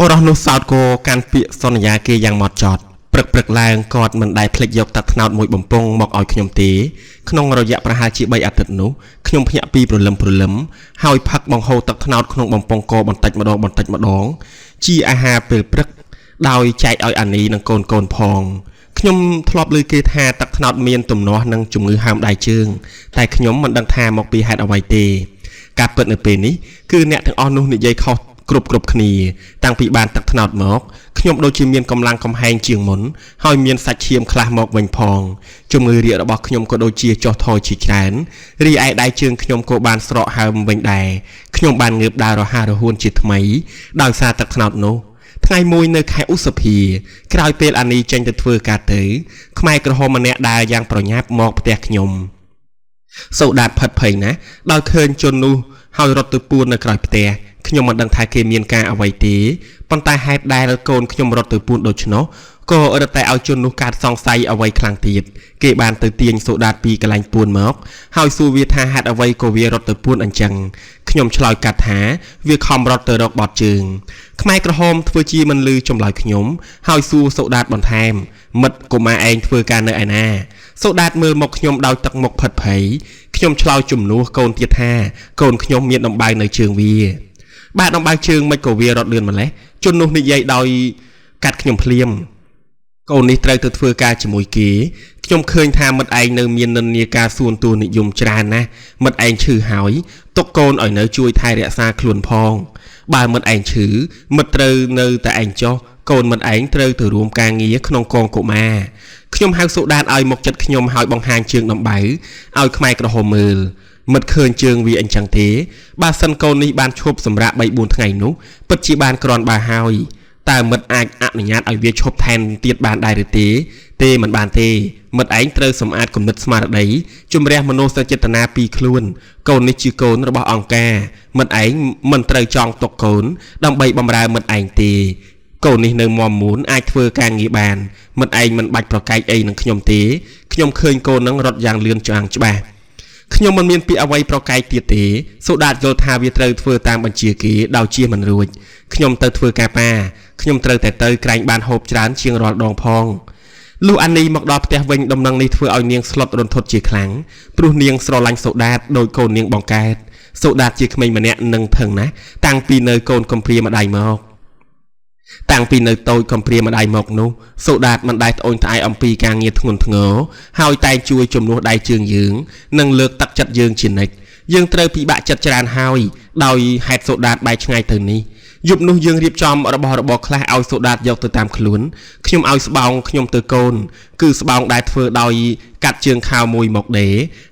បុរសនោះសោតក៏កាន់ពាក្យសន្យាគេយ៉ាងម៉ត់ចត់ព្រឹកព្រឹកឡើងគាត់មិនដែលភ្លេចយកទឹកត្នោតមួយបំពង់មកឲ្យខ្ញុំទេក្នុងរយៈប្រហែលជា3អាទិត្យនោះខ្ញុំភ្ញាក់ពីព្រលឹមព្រលឹមហើយផឹកបង្ហូរទឹកត្នោតក្នុងបំពង់កបន្តិចម្ដងបន្តិចម្ដងជាអាហារពេលព្រឹកដោយចែកឲ្យអានីនិងកូនកូនផងខ្ញុំធ្លាប់ឮគេថាទឹកត្នោតមានទំនាស់នឹងជំងឺហើមដៃជើងតែខ្ញុំមិនដឹងថាមកពីហេតុអ្វីទេការពិតនៅពេលនេះគឺអ្នកទាំងអស់នោះនិយាយខុសគ្រប់គ្រប់គ្នាតាំងពីបានទឹកត្នោតមកខ្ញុំដូចជាមានកម្លាំងកំហែងជាងមុនហើយមានសាច់ឈាមខ្លះមកវិញផងជំងឺរាគរបស់ខ្ញុំក៏ដូចជាចុះថយជាច្រើនរីឯដៃជើងខ្ញុំក៏បានស្រកហើមវិញដែរខ្ញុំបានងើបដើររហ័សរហួនជាថ្មីដោយសារទឹកត្នោតនោះថ្ងៃមួយនៅខែឧសភាក្រោយពេលអានីចេញទៅធ្វើការទៅខ្មែរក្រហមម្នាក់ដើរយ៉ាងប្រញាប់មកផ្ទះខ្ញុំសូដាតផិតភ័យណាស់ដោយឃើញជននោះហើយរត់ទៅពួននៅក្រោយផ្ទះខ្ញុំមិនដឹងថាគេមានការអ្វីទេប៉ុន្តែហេតុដែលកូនខ្ញុំរត់ទៅពួនដូច្នោះក៏រត់តែឲ្យជននោះកើតសង្ស័យអ្វីខ្លាំងទៀតគេបានទៅទាញសូដាតពីកន្លែងពួនមកហើយសួរវាថាហេតុអ្វីក៏វារត់ទៅពួនអញ្ចឹងខ្ញុំឆ្លើយកាត់ថាវាខំរត់ទៅរកបត់ជើងខ្មែរក្រហមធ្វើជាមិនលឺចម្លើយខ្ញុំហើយសួរសូដាតបន្ថែមមិត្តកុមារឯងធ្វើការនៅឯណាសូដាតមើលមកខ្ញុំដោយទឹកមុខផិតភ័យខ្ញុំឆ្លើយជំនួសកូនទៀតថាកូនខ្ញុំមានដំបៅនៅជើងវាបាទដំបៅជើងមិនក៏វារត់លឿនម្ល៉េះជននោះនិយាយដោយកាត់ខ្ញុំភ្លាមកូននេះត្រូវទៅធ្វើការជាមួយគេខ្ញុំឃើញថាមិត្តឯងនៅមាននិន្នាការសួនតួនិយមច្រើនណាស់មិត្តឯងឈឺហើយទុកកូនឲ្យនៅជួយថែរក្សាខ្លួនផងបើមិត្តឯងឈឺមិត្តត្រូវនៅតែឯងចុះកូនមិត្តឯងត្រូវទៅរួមការងារក្នុងកងកុមារខ្ញុំហៅសូដាតឲ្យមកចិត្តខ្ញុំហើយបង្ហាញជើងដំបៅឲ្យខ្មែរក្រហមមើលមិត្តឃើញជើងវាអញ្ចឹងទេបើសិនកូននេះបានឈប់សម្រាក3 4ថ្ងៃនោះពិតជាបានគ្រាន់បើហើយតើមិត្តអាចអនុញ្ញាតឲ្យវាឈប់ថែមទៀតបានដែរឬទេទេមិនបានទេមិត្តឯងត្រូវសម្អាតគំនិតស្មារតីជំរះមនោសញ្ចេតនាពីខ្លួនកូននេះជាកូនរបស់អង្គការមិត្តឯងមិនត្រូវចងទុកកូនដើម្បីបម្រើមិត្តឯងទេកូននេះនៅមាំមួនអាចធ្វើការងារបានមិត្តឯងមិនបាច់ប្រកែកអីនឹងខ្ញុំទេខ្ញុំឃើញកូននឹងរត់យ៉ាងលឿនច្បាស់ច្បាស់ខ្ញុំមិនមានពាក្យអ្វីប្រកែកទៀតទេសូដាតយល់ថាវាត្រូវធ្វើតាមបញ្ជាគេដោយជាមិនរួចខ្ញុំទៅធ្វើការប៉ាខ្ញុំត្រូវតែទៅក្រែងបានហូបច្រើនជាងរាល់ដងផងលុះអានីមកដល់ផ្ទះវិញដំណឹងនេះធ្វើឲ្យនាងស្លុតរន្ធត់ជាខ្លាំងព្រោះនាងស្រឡាញ់សូដាតដោយកូននាងបង្កើតសូដាតជាក្មេងម្នាក់នឹងថឹងណាស់តាំងពីនៅកូនកំព្រាម្ដាយមកតាំងពីនៅតូចកំព្រាម្ដាយមកនោះសូដាតមិនដែលត្អូញត្អែអំពីការងារធ្ងន់ធ្ងរហើយតែជួយជំនួសដៃជើងយើងនិងលើកទឹកចិត្តយើងជានិច្ចយើងត្រូវពិបាកចិត្តច្រើនហើយដោយហេតុសូដាតបែកឆ្ងាយទៅនេះយប់នោះយើងរៀបចំរបស់របរខ្លះឲ្យសូដាតយកទៅតាមខ្លួនខ្ញុំឲ្យស្បោងខ្ញុំទៅកូនគឺស្បោងដែលធ្វើដោយកាត់ជើងខោមួយមកដេ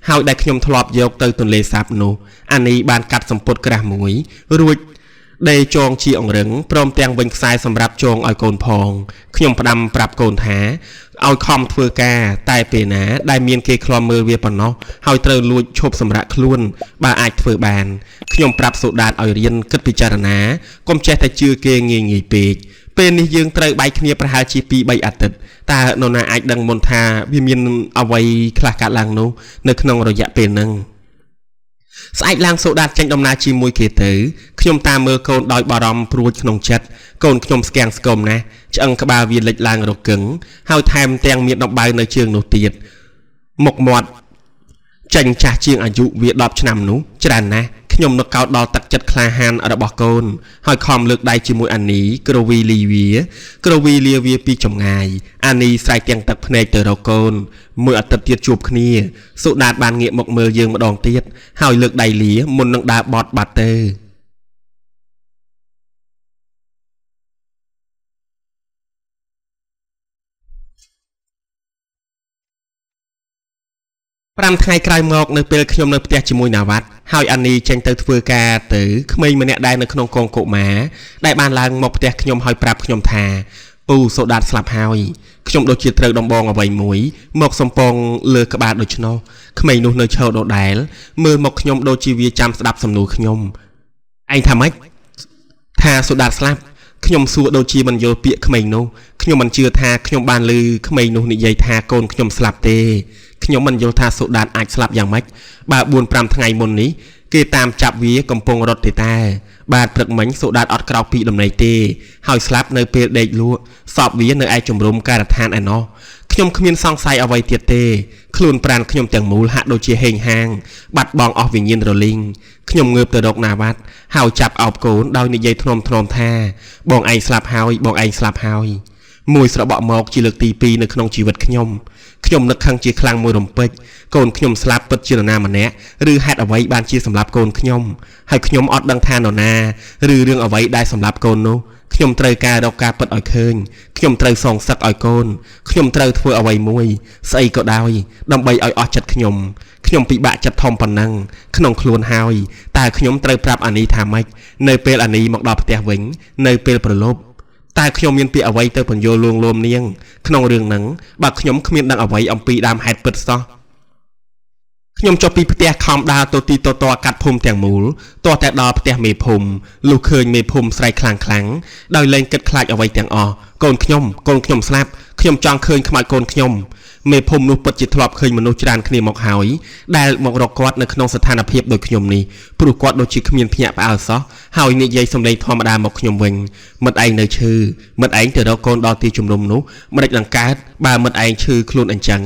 ហើយដែលខ្ញុំធ្លាប់យកទៅទន្លេសាបនោះអានេះបានកាត់សម្ពុតក្រាស់មួយរួចដេចងជាអង្រឹងព្រមទាំងវិញខ្សែសម្រាប់ចងឲ្យកូនផងខ្ញុំផ្ដាំប្រាប់កូនថាឲ្យខំធ្វើការតែពេលណាដែលមានគេឃ្លាំមើលវាប៉ុណ្ណោះហើយត្រូវលួចឈប់សម្រាកខ្លួនបើអាចធ្វើបានខ្ញុំប្រាប់សូដាតឲ្យរៀនគិតពិចារណាកុំចេះតែជឿគេងាយងាយពេកពេលនេះយើងត្រូវបែកគ្នាប្រហែលជា2 3អាទិត្យតើនរណាអាចដឹងមុនថាវាមានអ្វីខ្លះកើតឡើងនោះនៅក្នុងរយៈពេលហ្នឹងស្អែកឡើងសូដាតចេញដំណើរជាមួយគេទៅខ្ញុំតាមមើលកូនដោយបារម្ភព្រួចក្នុងចិត្តកូនខ្ញុំស្គាំងស្គមណាស់ឆ្អឹងក្បាលវាលិចឡើងរកឹងហើយថែមទាំងមានដំបៅនៅជើងនោះទៀតមុខមាត់ចេញចាស់ជាងអាយុវា10ឆ្នាំនោះច្រើនណាស់ខ្ញុំនឹកកោតដល់ទឹកចិត្តក្លាហានរបស់កូនហើយខំលើកដៃជាមួយអានីក្រវីលីវាក្រវីលាវាពីចម្ងាយអានីស្រែកទាំងទឹកភ្នែកទៅរកកូនមួយអាទិត្យទៀតជួបគ្នាសូដាតបានងាកមកមើលយើងម្ដងទៀតហើយលើកដៃលាមុននឹងដើរបត់បាត់ទៅ5ថ្ងៃក្រោយមកនៅពេលខ្ញុំនៅផ្ទះជាមួយណាវ៉ាត់ហើយអានីចេញទៅធ្វើការទៅក្មេងម្នាក់ដែរនៅក្នុងកងកុមារដែលបានឡើងមកផ្ទះខ្ញុំហើយប្រាប់ខ្ញុំថាពូសូដាតស្លាប់ហើយខ្ញុំដូចជាត្រូវដំបងអ្វីមួយមកសំពងលើក្បាលដូច្នោះក្មេងនោះនៅឈរដដែលមើលមកខ្ញុំដូចជាវាចាំស្ដាប់សំណួរខ្ញុំឯងថាម៉េចថាសូដាតស្លាប់ខ្ញុំសួរដូចជាមិនយល់ពាក្យក្មេងនោះខ្ញុំមិនជឿថាខ្ញុំបានឮក្មេងនោះនិយាយថាកូនខ្ញុំស្លាប់ទេខ្ញុំមិនយល់ថាសូដាតអាចស្លាប់យ៉ាងម៉េចបើ4 5ថ្ងៃមុននេះ គេតាមចាប់វាកំពុងរត់ទេតែបាទព្រឹកមិញសូដាតអត់ក្រោកពីដំណេកទេហើយស្លាប់នៅពេលដេកលក់សពវានៅឯជំរំការដ្ឋានឯណោះខ្ញុំគ្មានសង្ស័យអ្វីទៀតទេខ្លួនប្រាណខ្ញុំទាំងមូលហាក់ដូចជាហេងហាងបាត់បង់អស់វិញ្ញាណរលីងខ្ញុំងើបទៅរកណាវ៉ាត់ហើយចាប់អោបកូនដោយនិយាយធ្នមធ្នមថាបងឯងស្លាប់ហើយបងឯងស្លាប់ហើយមួយស្របក់មកជាលើកទី2នៅក្នុងជីវិតខ្ញុំខ្ញុំនឹកខឹងជាខ្លាំងមួយរំពេចកូនខ្ញុំស្លាប់ពិតជានរណាម្នាក់ឬហេតុអ្វីបានជាសម្លាប់កូនខ្ញុំហើយខ្ញុំអត់ដឹងថានរណាឬរឿងអ្វីដែលសម្លាប់កូននោះខ្ញុំត្រូវការរកការពិតឲ្យឃើញខ្ញុំត្រូវសងសឹកឲ្យកូនខ្ញុំត្រូវធ្វើអ្វីមួយស្អីក៏ដោយដើម្បីឲ្យអស់ចិត្តខ្ញុំខ្ញុំពិបាកចិត្តធំប៉ុណ្ណឹងក្នុងខ្លួនហើយតើខ្ញុំត្រូវប្រាប់អានីថាម៉េចនៅពេលអានីមកដល់ផ្ទះវិញនៅពេលប្រលប់តើខ្ញុំមានពាក្យអ្វីទៅពន្យល់លួងលោមនាងក្នុងរឿងហ្នឹងបើខ្ញុំគ្មានដឹងអ្វីអំពីដើមហេតុពិតសោះខ្ញុំចុះពីផ្ទះខំដើរទៅទីតតកាត់ភូមិទាំងមូលទាល់តែដល់ផ្ទះមេភូមិលុះឃើញមេភូមិស្រែកខ្លាំងខ្លាំងដោយលែងគិតខ្លាចអ្វីទាំងអស់កូនខ្ញុំកូនខ្ញុំស្លាប់ខ្ញុំចង់ឃើញខ្មោចកូនខ្ញុំមេភូមិនោះពិតជាធ្លាប់ឃើញមនុស្សច្រើនគ្នាមកហើយដែលមករកគាត់នៅក្នុងស្ថានភាពដូចខ្ញុំនេះព្រោះគាត់ដូចជាគ្មានភ្ញាក់ផ្អើលសោះហើយនិយាយសម្លេងធម្មតាមកខ្ញុំវិញមិត្តឯងនៅឈឺមិត្តឯងទៅរកកូនដល់ទីជំនុំនោះមិនដេចនឹងកើតបើមិត្តឯងឈឺខ្លួនអញ្ចឹង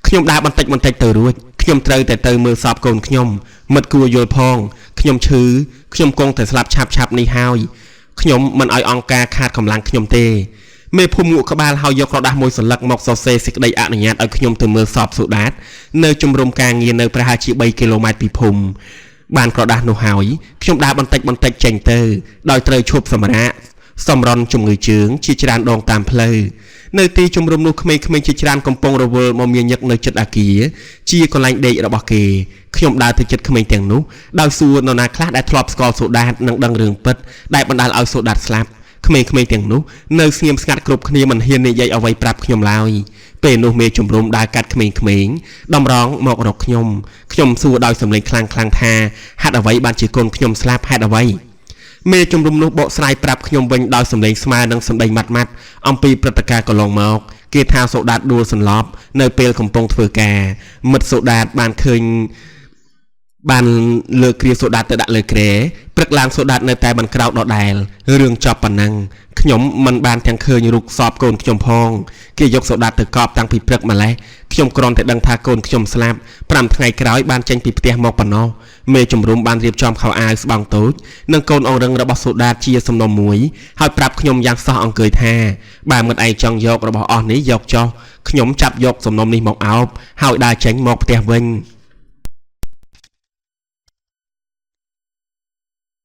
ខ្ញុំដើរបន្តិចបន្តិចទៅរួចខ្ញុំត្រូវតែទៅមើលសពកូនខ្ញុំមិត្តគួរយល់ផងខ្ញុំឈឺខ្ញុំគង់តែស្លាប់ឆាប់ឆាប់នេះហើយខ្ញុំមិនឲ្យអង្គការខាតកម្លាំងខ្ញុំទេមេភូមិងក់ក្បាលហើយយកក្រដាសមួយសន្លឹកមកសរសេរសេចក្តីអនុញ្ញាតឲ្យខ្ញុំទៅមើលសពសូដាតនៅជំរំការងារនៅប្រហែលជា3គីឡូម៉ែត្រពីភូមិបានក្រដាសនោះហើយខ្ញុំដើរបន្តិចបន្តិចចេញទៅដោយត្រូវឈប់សម្រាកសម្រន់ជំងឺជើងជាច្រើនដងតាមផ្លូវនៅទីជំរំនោះក្មេងៗជាច្រើនកំពុងរវល់មមាញឹកនៅចិត្តអាគារជាកន្លែងដេករបស់គេខ្ញុំដើរទៅចិត្តក្មេងទាំងនោះដោយសួរនរណាខ្លះដែលធ្លាប់ស្គាល់សូដាតនិងដឹងរឿងពិតដែលបណ្ដាលឲ្យសូដាតស្លាប់ក្មេងៗទាំងនោះនៅស្ងៀមស្ងាត់គ្រប់គ្នាមិនហ៊ាននិយាយអ្វីប្រាប់ខ្ញុំឡើយពេលនោះមេជំរំដើរកាត់ក្មេងៗតម្រង់មករកខ្ញុំខ្ញុំសួរដោយសម្លេងខ្លាំងៗថាហេតុអ្វីបានជាកូនខ្ញុំស្លាប់ហេតុអ្វីមេជំរំនោះបកស្រាយប្រាប់ខ្ញុំវិញដោយសម្លេងស្មើនឹងសម្ដីម៉ាត់ម៉ាត់អំពីព្រឹត្តិការណ៍កន្លងមកគេថាសូដាតដួលសន្លប់នៅពេលកំពុងធ្វើការមិត្តសូដាតបានឃើញបានលើកគ្រាសូដាតទៅដាក់លើគ្រែព្រឹកឡើងសូដាតនៅតែមិនក្រោកដដែលរឿងចប់ប៉ុណ្ណឹងខ្ញុំមិនបានទាំងឃើញរូបសពកូនខ្ញុំផងគេយកសូដាតទៅកប់តាំងពីព្រឹកម្លេះខ្ញុំគ្រាន់តែដឹងថាកូនខ្ញុំស្លាប់5ថ្ងៃក្រោយបានចេញពីផ្ទះមកប៉ុណ្ណោះមេជំរំបានរៀបចំខោអាវស្បង់តូចនិងកូនអង្រឹងរបស់សូដាតជាសំណុំមួយហើយប្រាប់ខ្ញុំយ៉ាងសោះអង្គើយថាបើមិត្តឯងចង់យករបស់អស់នេះយកចុះខ្ញុំចាប់យកសំណុំនេះមកអោបហើយដើរចេញមកផ្ទះវិញ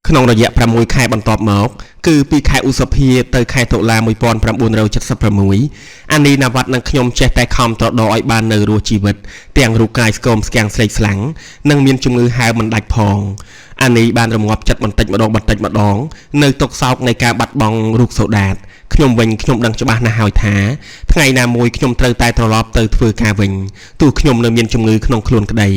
ក្នុងរយៈ6ខែបន្ទាប់មកគឺពីខែឧសភាទៅខែតុលា1976អានីណាវ៉ាត់និងខ្ញុំចេះតែខំត្រដរឲ្យបាននៅរស់ជីវិតទាំងរូបកាយស្គមស្គាំងស្លេកស្លាំងនិងមានជំងឺហើមមិនដាច់ផងអានីបានរងាប់ចិត្តបន្តិចម្ដងបន្តិចម្ដងនៅទុកសោកនៃការបាត់បង់រូបសូដាតខ្ញុំវិញខ្ញុំដឹងច្បាស់ណាស់ហើយថាថ្ងៃណាមួយខ្ញុំត្រូវតែត្រឡប់ទៅធ្វើការវិញទោះខ្ញុំនៅមានជំងឺក្នុងខ្លួនក្តី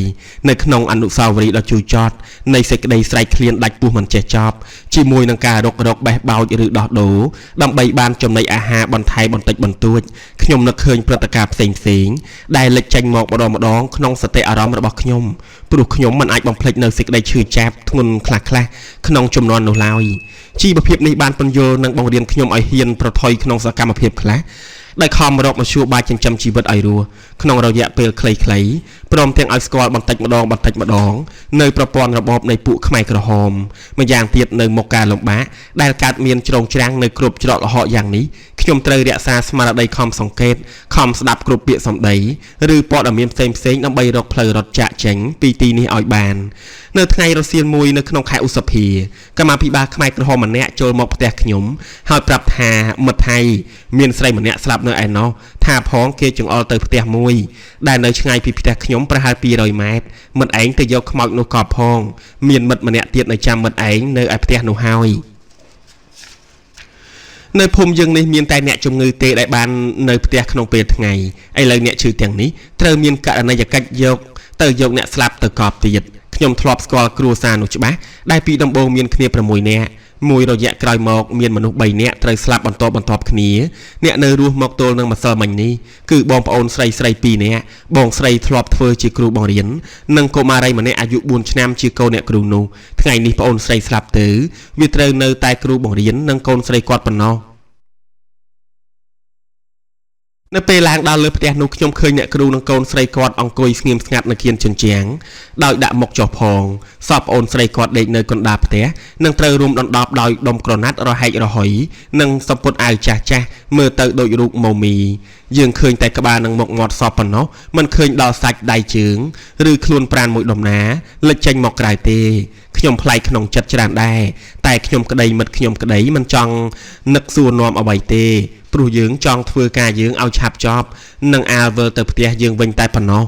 នៅក្នុងអនុស្សាវរីយ៍ដ៏ជូរចត់នៃសេចក្តីស្រែកឃ្លានដាច់ពោះមិនចេះចប់ជាមួយនឹងការរកបេះបោចឬដោះដូរដើម្បីបានចំណីអាហារបន្ថែមបន្តិចបន្តួចខ្ញុំនឹកឃើញព្រឹត្តិការណ៍ផ្សេងផ្សេងដែលលេចចេញមកម្ដងម្ដងក្នុងសតិអារម្មណ៍របស់ខ្ញុំព្រោះខ្ញុំមិនអាចបំភ្លេចនៅសេចក្តីឈឺចាប់ធ្ងន់ខ្លះៗក្នុងជំនាន់នោះឡើយជីវភាពនេះបានពន្យល់និងបង្រៀនខ្ញុំឲ្យហ៊ានប្រថុយក្នុងសកម្មភាពខ្លះដោយខំរកមធ្យោបាយចិញ្ចឹមជីវិតឲ្យរស់ក្នុងរយៈពេលខ្លីៗព្រមទាំងឲ្យស្គាល់បន្តិចម្ដងបន្តិចម្ដងនៅប្រព័ន្ធរបបនៃពួកខ្មែរក្រហមម្យ៉ាងទៀតនៅមុខការលំបាកដែលកើតមានជ្រងច្រាំងនៅគ្រប់ច្រកល្ហកយ៉ាងនេះខ្ញុំត្រូវរក្សាស្មារតីខំសង្កេតខំស្ដាប់គ្រប់ពាក្យសម្ដីឬព័ត៌មានផ្សេងៗដើម្បីរកផ្លូវរត់ចាកចេញពីទីនេះឲ្យបាននៅថ្ងៃរសៀលមួយនៅក្នុងខែឧសភាកម្មាភិបាលខ្មែរក្រហមម្នាក់ចូលមកផ្ទះខ្ញុំហើយប្រាប់ថាមិត្តថៃមានស្រីម្នាក់ស្លាប់នៅឯណោះថាផងគេចង្អុលទៅផ្ទះមួយដែលនៅឆ្ងាយពីផ្ទះខ្ញុំប្រហែល200ម៉ែត្រមិត្តឯងទៅយកខ្មោចនោះកប់ផងមានមិត្តម្នាក់ទៀតនៅចាំមិត្តឯងនៅឯផ្ទះនោះហើយនៅភូមិយើងនេះមានតែអ្នកជំងឺទេដែលបាននៅផ្ទះក្នុងពេលថ្ងៃឥឡូវអ្នកឈឺទាំងនេះត្រូវមានករណីយកិច្ចយកទៅយកអ្នកស្លាប់ទៅកប់ទៀតខ្ញុំធ្លាប់ស្គាល់គ្រួសារនោះច្បាស់ដែលពីដំបូងមានគ្នា6នាក់ មួយរយៈក្រោយមកមានមនុស្ស3នាក់ត្រូវស្លាប់បន្តបន្ទាប់គ្នាអ្នកនៅរស់មកទល់នឹងម្សិលមិញនេះគឺបងប្អូនស្រីស្រី2នាក់បងស្រីធ្លាប់ធ្វើជាគ្រូបង្រៀននិងកុមារីម្នាក់អាយុ4ឆ្នាំជាកូនអ្នកគ្រូនោះថ្ងៃនេះប្អូនស្រីស្លាប់ទៅវាត្រូវនៅតែគ្រូបង្រៀននិងកូនស្រីគាត់ប៉ុណ្ណោះនៅពេលឡើងដល់លើផ្ទះនោះខ្ញុំឃើញអ្នកគ្រូនិងកូនស្រីគាត់អង្គុយស្ងៀមស្ងាត់នៅគៀនជញ្ជាំងដោយដាក់មុខចុះផងសពអូនស្រីគាត់ដេកនៅកណ្ដាលផ្ទះនិងត្រូវរួមដណ្ដប់ដោយដុំក្រណាត់រហែករហុយនិងសំពត់អាវចាស់ចាស់មើលទៅដូចរូបម៉ូមីយើងឃើញតែក្បាលនិងមុខមាត់សពប៉ុណ្ណោះមិនឃើញដល់សាច់ដៃជើងឬខ្លួនប្រាណមួយដុំណាលេចចេញមកក្រៅទេខ្ញុំប្លែកក្នុងចិត្តច្រើនដែរតែខ្ញុំក្តីមិត្តខ្ញុំក្តីមិនចង់នឹកសួរនាំអ្វីទេព្រោះយើងចង់ធ្វើការយើងឲ្យឆាប់ចប់និងអាលវិលទៅផ្ទះយើងវិញតែប៉ុណ្ណោះ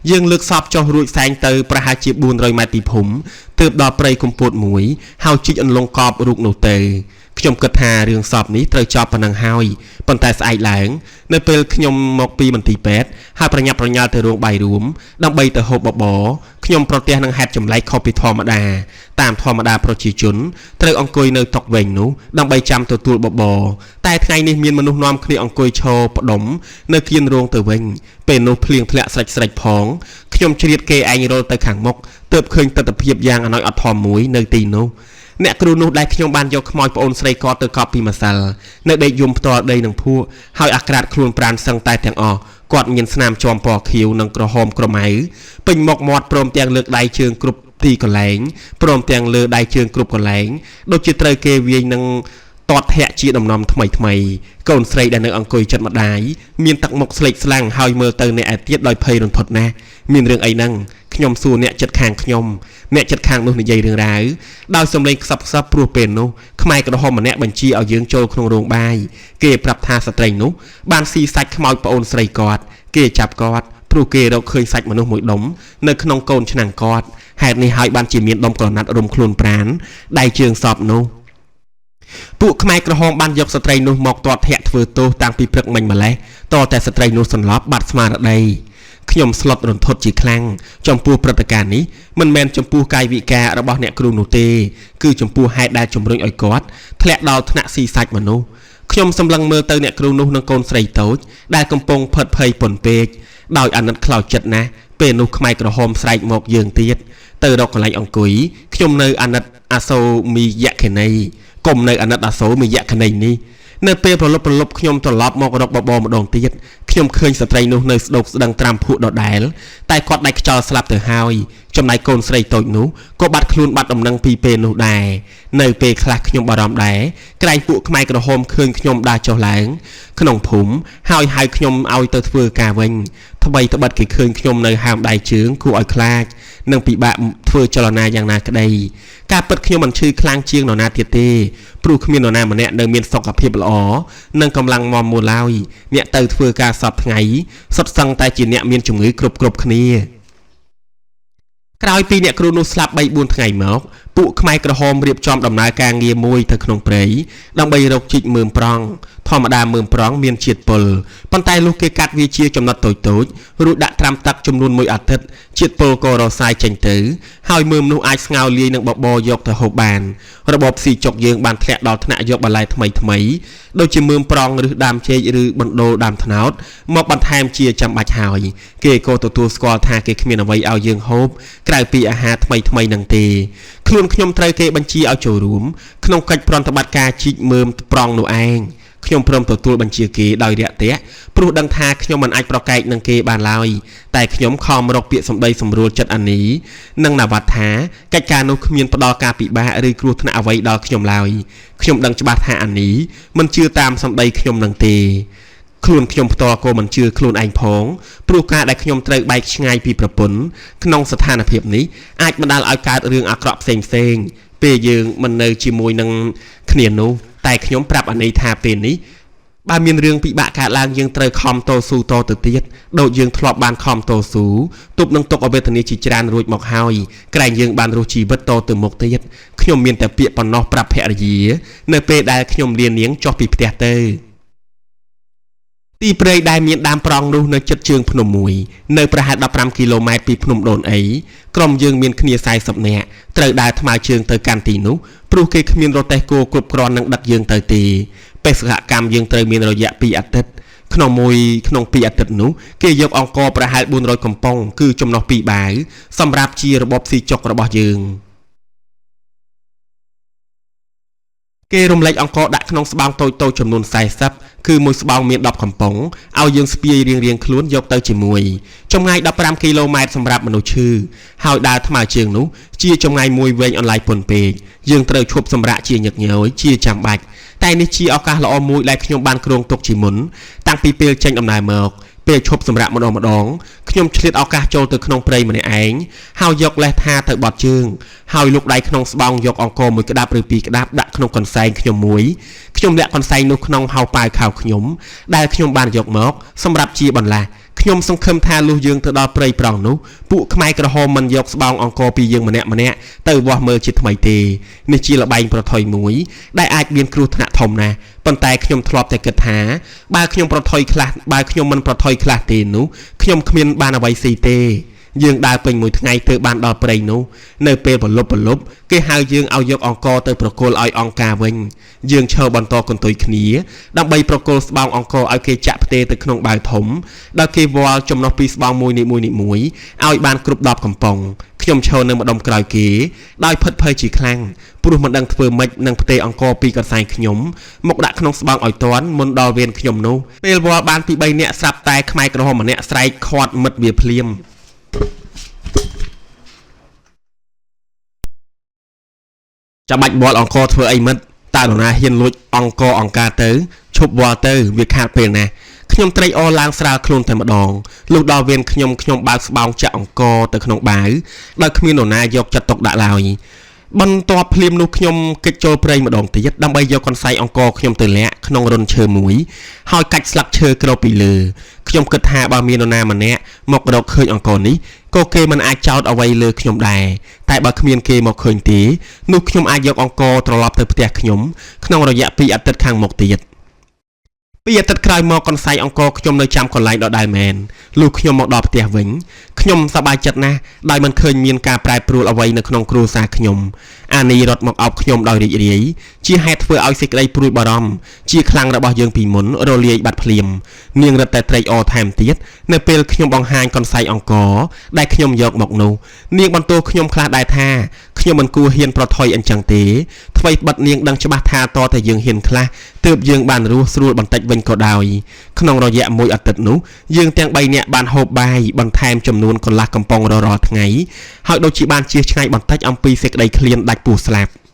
យើងលើកសពចុះរួចសែងទៅប្រហែលជា400ម៉ែត្រពីភូមិទើបដល់ព្រៃកំពតមួយហើយជីកអន្លង់កប់រូបនោះទៅខ្ញុំគិតថារឿងសពនេះត្រូវចប់ប៉ុណ្ណឹងហើយប៉ុន្តែស្អែកឡើងនៅពេលខ្ញុំមកពីមន្ទីរពេទ្យហើយប្រញាប់ប្រញាល់ទៅរោងបាយរួមដើម្បីទៅហូបបបរខ្ញុំប្រទះនឹងហេតុចម្លែកខុសពីធម្មតាតាមធម្មតាប្រជាជនត្រូវអង្គុយនៅតុវែងនោះដើម្បីចាំទទួលបបរតែថ្ងៃនេះមានមនុស្សនាំគ្នាអង្គុយឈរផ្ដុំនៅគៀនរោងទៅវិញពេលនោះភ្លៀងធ្លាក់ស្រេចស្រេចផងខ្ញុំជ្រៀតគេឯងរលទៅខាងមុខទើបឃើញទិដ្ឋភាពយ៉ាងអណោចអធមមួយនៅទីនោះអ្នកគ្រូនោះដែលខ្ញុំបានយកខ្មោចប្អូនស្រីគាត់ទៅកប់ពីម្សិលនៅដេកយំផ្ទាល់ដីនឹងភក់ហើយអាក្រាតខ្លួនប្រានសឹងតែទាំងអស់គាត់មានស្នាមជាំពណ៌ខៀវនិងក្រហមក្រមៅពេញមុខមាត់ព្រមទាំងលើកដៃជើងគ្រប់ទីកន្លែងព្រមទាំងលើដៃជើងគ្រប់កន្លែងដូចជាត្រូវគេវាយនឹងតតធាក់ជាដំណំថ្មីថ្មីកូនស្រីដែលនៅអង្គុយចិត្តម្ដាយមានទឹកមុខស្លេកស្លាំងហើយមើលទៅអ្នកឯទៀតដោយភ័យរន្ធត់ណាស់មានរឿងអីហ្នឹងខ្ញុំសួរអ្នកចិត្តខាងខ្ញុំអ្នកចិត្តខាងនោះនិយាយរឿងរ៉ាវដោយសំឡេងខ្សឹបខ្សឹបព្រោះពេលនោះខ្មែរក្រហមម្នាក់បញ្ជាឲ្យយើងចូលក្នុងរោងបាយគេប្រាប់ថាស្ត្រីនោះបានស៊ីសាច់ខ្មោចប្អូនស្រីគាត់គេចាប់គាត់ព្រោះគេរកឃើញសាច់មនុស្សមួយដុំនៅក្នុងកូនឆ្នាំងគាត់ហេតុនេះហើយបានជាមានដុំក្រណាត់រុំខ្លួនប្រានដៃជើងសពនោះពួកខ្មែរក្រហមបានយកស្ត្រីនោះមកទាត់ធាក់ធ្វើទោសតាំងពីព្រឹកមិញម្លេះតតែស្ត្រីនោះសន្លប់បាត់ស្មារតីខ្ញុំស្លុតរន្ធត់ជាខ្លាំងចំពោះព្រឹត្តិការណ៍នេះមិនមែនចំពោះកាយវិការរបស់អ្នកគ្រូនោះទេគឺចំពោះហេតុដែលជំរុញឲ្យគាត់ធ្លាក់ដល់ថ្នាក់ស៊ីសាច់មនុស្សខ្ញុំសម្លឹងមើលទៅអ្នកគ្រូនោះនិងកូនស្រីតូចដែលកំពុងផិតភ័យពន់ពេកដោយអាណិតខ្លោចចិត្តណាស់ពេលនោះខ្មែរក្រហមស្រែកមកយើងទៀតទៅរកកន្លែងអង្គុយខ្ញុំនៅអាណិតអាសូមីយក្ខិនីកុំនៅអាណិតអាសូមីយក្ខិនីនេះនៅពេលប្រលប់ប្រលប់ខ្ញុំត្រឡប់មករកបបរម្ដងទៀតខ្ញុំឃើញស្ត្រីនោះនៅស្ដោកស្ដឹងត្រាំភក់ដដែលតែគាត់ដាច់ខ្យល់ស្លាប់ទៅហើយចំណែកកូនស្រីតូចនោះក៏បាត់ខ្លួនបាត់ដំណឹងពីពេលនោះដែរនៅពេលខ្លះខ្ញុំបារម្ភដែរក្រែងពួកខ្មែរក្រហមឃើញខ្ញុំដើរចុះឡើងក្នុងភូមិហើយហៅខ្ញុំឲ្យទៅធ្វើការវិញថ្មីត្បិតគេឃើញខ្ញុំនៅហើមដៃជើងគួរឲ្យខ្លាចនិងពិបាកធ្វើចលនាយ៉ាងណាក្តីការពិតខ្ញុំមិនឈឺខ្លាំងជាងនរណាទៀតទេព្រោះគ្មាននរណាម្នាក់នៅមានសុខភាពល្អនិងកម្លាំងមាំមួនឡើយអ្នកទៅធ្វើការសពថ្ងៃសុទ្ធសឹងតែជាអ្នកមានជំងឺគ្រប់គ្រប់គ្នាក្រោយពីអ្នកគ្រូនោះស្លាប់3-4ថ្ងៃមកពួកខ្មែរក្រហមរៀបចំដំណើរការងារមួយទៅក្នុងព្រៃដើម្បីរកជីកមើមប្រង់ធម្មតាមើមប្រង់មានជាតិពុលប៉ុន្តែលុះគេកាត់វាជាចំណិតតូចៗរួចដាក់ត្រាំទឹកចំនួនមួយអាទិត្យជាតិពុលក៏រសាយចេញទៅហើយមើមនោះអាចស្ងោរលាយនឹងបបរយកទៅហូបបានរបបស៊ីចុកយើងបានធ្លាក់ដល់ថ្នាក់យកបន្លែថ្មីថ្មីដូចជាមើមប្រង់ឬដើមចេកឬបណ្ដូលដើមត្នោតមកបន្ថែមជាចាំបាច់ហើយគេក៏ទទួលស្គាល់ថាគេគ្មានអ្វីឲ្យយើងហូបក្រៅពីអាហារថ្មីថ្មីនឹងទេខ្លួនខ្ញុំត្រូវគេបញ្ជាឲ្យចូលរួមក្នុងកិច្ចប្រតិបត្តិការជីកមើមប្រង់នោះឯងខ្ញុំព្រមទទួលបញ្ជាគេដោយរាក់ទាក់ព្រោះដឹងថាខ្ញុំមិនអាចប្រកែកនឹងគេបានឡើយតែខ្ញុំខំរកពាក្យសម្ដីសម្រួលចិត្តអានីនិងណាវ៉ាត់ថាកិច្ចការនោះគ្មានផ្ដល់ការពិបាកឬគ្រោះថ្នាក់អ្វីដល់ខ្ញុំឡើយខ្ញុំដឹងច្បាស់ថាអានីមិនជឿតាមសម្ដីខ្ញុំនឹងទេខ្លួនខ្ញុំផ្ទាល់ក៏មិនជឿខ្លួនឯងផងព្រោះការដែលខ្ញុំត្រូវបែកឆ្ងាយពីប្រពន្ធក្នុងស្ថានភាពនេះអាចបណ្ដាលឲ្យកើតរឿងអាក្រក់ផ្សេងផ្សេងពេលយើងមិននៅជាមួយនឹងគ្នានោះតែខ្ញុំប្រាប់អានីថាពេលនេះបើមានរឿងពិបាកកើតឡើងយើងត្រូវខំតស៊ូតទៅទៀតដូចយើងធ្លាប់បានខំតស៊ូទប់នឹងទុក្ខវេទនាជាច្រើនរួចមកហើយក្រែងយើងបានរស់ជីវិតតទៅមុខទៀតខ្ញុំមានតែពាក្យប៉ុណ្ណោះប្រាប់ភរិយានៅពេលដែលខ្ញុំលានាងចុះពីផ្ទះទៅ ទីព្រៃដែលមានដើមប្រង់នោះនៅជិតជើងភ្នំមួយនៅប្រហែល15គីឡូម៉ែត្រពីភ្នំដូនអីក្រុមយើងមានគ្នា40នាក់ត្រូវដើរថ្មើរជើងទៅកាន់ទីនោះព្រោះគេគ្មានរទេះគោគ្រប់គ្រាន់នឹងដឹកយើងទៅទេបេសកកម្មយើងត្រូវមានរយៈ2អាទិត្យក្នុងមួយក្នុង2អាទិត្យនោះគេយកអង្ករប្រហែល400កំប៉ុងគឺចំណុះ2បាវសម្រាប់ជារបបស៊ីចុករបស់យើងគេរំលែកអង្ករដាក់ក្នុងស្បោងតូចៗចំនួន40គឺមួយស្បោងមាន10កំប៉ុងឲ្យយើងស្ពាយរៀងៗខ្លួនយកទៅជាមួយចម្ងាយ15គីឡូម៉ែត្រសម្រាប់មនុស្សឈឺហើយដើរថ្មើរជើងនោះជាចម្ងាយមួយវែងអន្លាយពន់ពេកយើងត្រូវឈប់សម្រាកជាញឹកញយជាចាំបាច់តែនេះជាឱកាសល្អមួយដែលខ្ញុំបានគ្រោងទុកជាមុនតាំងពីពេលចេញដំណើរមកពេលឈប់សម្រាកម្ដងម្ដងខ្ញុំឆ្លៀតឱកាសចូលទៅក្នុងព្រៃម្នាក់ឯងហើយយកលេសថាទៅបត់ជើងហើយលុកដៃក្នុងស្បោងយកអង្ករមួយក្តាប់ឬពីរក្តាប់ដាក់ក្នុងកន្សែងខ្ញុំមួយខ្ញុំលាក់កន្សែងនោះក្នុងហោប៉ៅខោខ្ញុំដែលខ្ញុំបានយកមកសម្រាប់ជាបន្លាស់ខ្ញុំសង្ឃឹមថាលុះយើងទៅដល់ព្រៃប្រង់នោះពួកខ្មែរក្រហមមិនយកស្បោងអង្ករពីយើងម្នាក់ម្នាក់ទៅវាស់មើលជាថ្មីទេនេះជាល្បែងប្រថុយមួយដែលអាចមានគ្រោះថ្នាក់ធំណាស់ប៉ុន្តែខ្ញុំធ្លាប់តែគិតថាបើខ្ញុំប្រថុយខ្លះបើខ្ញុំមិនប្រថុយខ្លះទេនោះខ្ញុំគ្មានបានអ្វីស៊ីទេយើងដើរពេញមួយថ្ងៃទើបបានដល់ព្រៃនោះនៅពេលប្រលប់គេហៅយើងឲ្យយកអង្ករទៅប្រគល់ឲ្យអង្គការវិញយើងឈរបន្តកន្ទុយគ្នាដើម្បីប្រគល់ស្បោងអង្ករឲ្យគេចាក់ផ្ទេទៅក្នុងបាវធំដោយគេវាល់ចំណុះពីស្បោងមួយនីមួយៗឲ្យបានគ្រប់10កំប៉ុងខ្ញុំឈរនៅម្ដុំក្រោយគេដោយផិតភ័យជាខ្លាំងព្រោះមិនដឹងធ្វើម៉េចនឹងផ្ទេអង្ករពីកន្សែងខ្ញុំមកដាក់ក្នុងស្បោងឲ្យទាន់មុនដល់វេនខ្ញុំនោះពេលវាល់បានពី3នាក់ស្រាប់តែខ្មែរក្រហមម្នាក់ស្រែកខាត់មិត្តវាភ្លាមចាំបាច់វាល់អង្ករធ្វើអីមិត្តតើនរណាហ៊ានលួចអង្ករអង្ការទៅឈប់វាល់ទៅវាខាតពេលណាស់ខ្ញុំត្រេកអរឡើងស្រាលខ្លួនតែម្ដងលុះដល់វេនខ្ញុំបើកស្បោងចាក់អង្ករទៅក្នុងបាវដោយគ្មាននរណាយកចិត្តទុកដាក់ឡើយបន្ទាប់ភ្លាមនោះខ្ញុំគេចចូលព្រៃម្ដងទៀតដើម្បីយកកន្សែងអង្ករខ្ញុំទៅលាក់ក្នុងរន្ធឈើមួយហើយកាច់ស្លឹកឈើគ្របពីលើខ្ញុំគិតថាបើមាននរណាម្នាក់មករកឃើញអង្ករនេះក៏គេមិនអាចចោទអ្វីលើខ្ញុំដែរតែបើគ្មានគេមកឃើញទេនោះខ្ញុំអាចយកអង្ករត្រឡប់ទៅផ្ទះខ្ញុំក្នុងរយៈ2អាទិត្យខាងមុខទៀតពីអាទិត្យក្រោយមកកន្សែងអង្ករខ្ញុំនៅចាំកន្លែងដដែលមែនលុះខ្ញុំមកដល់ផ្ទះវិញខ្ញុំសប្បាយចិត្តណាស់ដោយមិនឃើញមានការប្រែប្រួលអ្វីនៅក្នុងគ្រួសារខ្ញុំអានីរត់មកអោបខ្ញុំដោយរីករាយជាហេតុធ្វើឲ្យសេចក្តីព្រួយបារម្ភជាខ្លាំងរបស់យើងពីមុនរលាយបាត់ភ្លាមនាងរឹតតែត្រេកអរថែមទៀតនៅពេលខ្ញុំបង្ហាញកន្សែងអង្ករដែលខ្ញុំយកមកនោះនាងបន្ទោសខ្ញុំខ្លះដែរថាខ្ញុំមិនគួរហ៊ានប្រថុយអញ្ចឹងទេថ្មីបិទនាងដឹងច្បាស់ថាតតែយើងហ៊ានខ្លះទើបយើងបានរស់ស្រួលបន្តិចវិញក៏ដោយក្នុងរយៈមួយអាទិត្យនោះយើងទាំង3នាក់បានហូបបាយបន្ថែមចំនួនកន្លះកំប៉ុងរាល់ថ្ងៃហើយដូចជាបានជៀសឆ្ងាយបន្តិចអំពីសេចក្តីឃ្លានដាច់ពោះស្លាប់។